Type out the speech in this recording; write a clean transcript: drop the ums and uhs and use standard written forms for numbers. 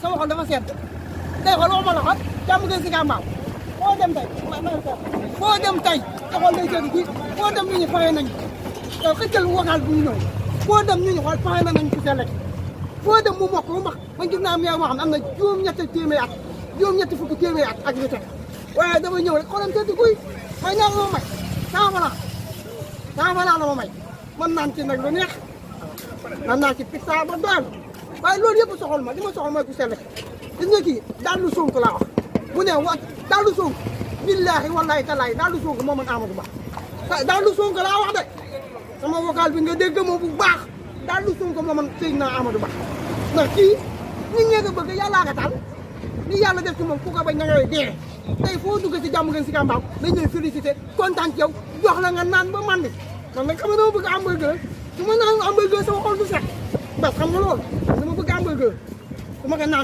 sama xol dafa sedd tey xool waxuma la xol jàmm gën si Kambaaw foo dem tey foo dem tey sa xol day sedd fii foo dem ñu fexe nañ xëccal vocal bu ñu ñëw foo dem ñu xool fexe nañ ci seen lekk foo dem mu mokk mu max man gis naa meew moo xam ne am na juróom-ñetti téeméer at juróom-ñetti fukki téeméer at ak ñu teg waaye dama ñëw rek xolam sedd guy may ñaar ma may 100 francs la ma may man naan ci nag lu neex naan naa ci pizza ba doyal waaye loolu yëpp soxal ma li ma soxal mooy ku sell gis nga kii daal lu Sonko laa wax bu ne wa daal lu Sonko billaahi wallaahi tallaahi daal lu Sonko moo mën Amadou Ba daal lu Sonko laa wax de sama vocal bi nga dégg ma bu baax daal lu Sonko moo mën Seydina Amadou Ba ndax kii nit ñee nga bëgg yàllaa nga taal ni yàlla def ci moom ku ko bañ na ngay dee tey foo dugg ci jàmm ngeen si Kambaaw dañ lay félicité kontaan ci yow jox la nga naan ba mandi man nag xam nga dama bëgg hamburger su ma naan hamburger sama xol du set ndax xam nga loolu dama bëgg hamburger su ma ko naan